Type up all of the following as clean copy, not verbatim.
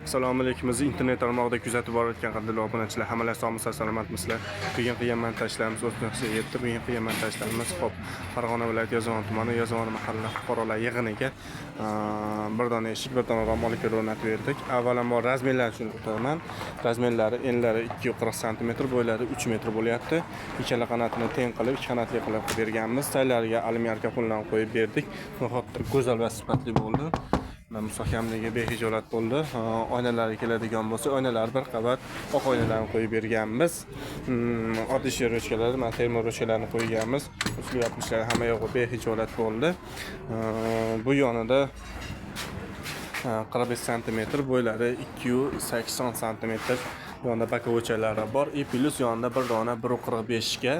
Assalomu alaykum. Bizni internet tarmog'ida kuzatib borayotgan qadrli obunachilar, hammalar sog'misizlar, salomatmisizlar? Bugun qilgan montajlarimiz o'z nuqtasiga yetdi. Bugun qilgan montajlarimiz, xo'p, Farg'ona viloyati Yozyovon tumani, Yozyovon mahalla fuqarolar yig'iniga bir dona eshik, bir dona rom olib kelib o'rnatib berdik. Avvalambor размер larini tushuntirib o'taman. Размер lari, enlari 240 sm, bo'ylari 3 metr bo'lyapti. Ikkala qanotini teng qilib, ikki qanotli qilib berganmiz. Taylariga alyumin arkafonlarni qo'yib berdik. Nihoyatda go'zal va sifatli bo'ldi. Mana, mustahkamligi behijolat bo'ldi. Oynalari keladigan bo'lsa, oynalar bir qavat oq oynalarni qo'yib berganmiz. Oddiy ruchkalar, mana, termo ruchkalarni qo'yganmiz. Usul yopishlari, hamma yog'i behijolat bo'ldi. Bu yonida 45 santimetr, bo'ylari 280 santimetr, yonida боковой chalari bor и плюс yonida bir dona 1,45 ga,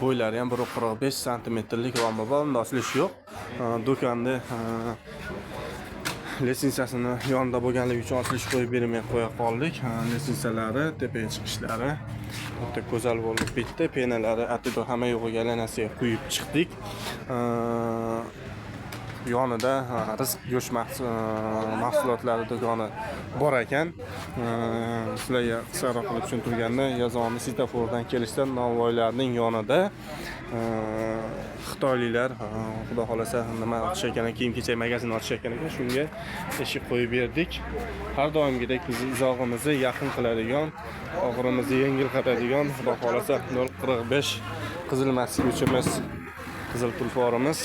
bo'ylari ham 1,45 santimetrlik romi bor. Unda ochilish yo'q. Do'konni лестница sini yonida bo'lganligi uchun ochilish qo'yib bermay qo'ya qoldik. Лестница lari, tepaga chiqishlari o'ta go'zal bo'lib bitdi. Пена lari atidu hamma yo'g'iga aylanasiga quyib chiqdik. Yonida Rizq go'sht mahsulotlari do'koni bor ekan. Sizlarga qisqaroq qilib tushuntirganda, Yozyovonni svetofordan kelishda novvoylarning yonida xitoyliklar, xudo xohlasa, nima ochishayotgan, kiyim kechak magazin ochishayotgan ekan, shunga eshik qo'yib berdik. Har doimgidek bizni uzog'imizni yaqin qiladigan, og'rimizni yengil qiladigan, xudo xohlasa, 0,45 qizil Moskvichimiz, qizil Tulporimiz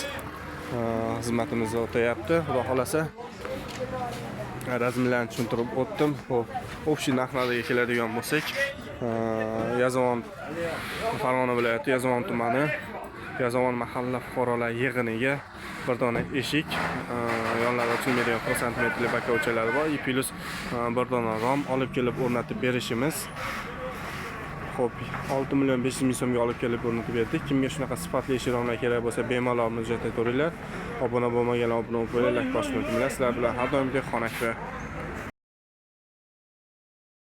xizmatimizni o'tayapti, xudo xohlasa. Размер larni tushuntirib o'tdim. Xo'p, общий narxlariga keladigan bo'lsak, Yozyovon, Farg'ona viloyati Yozyovon tumani, Yozyovon mahalla fuqarolar yig'iniga bir dona eshik, yonlari ochilmaydigan 40 santimetrli боковой chalari bor и плюс bir dona rom olib kelib o'rnatib berishimiz, xo'p, 6 million 500 ming so'mga olib kelib o'rnatib berdik. Kimga shunaqa sifatli eshik, romlar kerak bo'lsa, bemalol murojaat etaveringlar. Obuna bo'lmaganlar obuna bo'lib qo'yinglar, layk bosishni unutmanglar. Sizlar bilan har doimgidek Xonakba.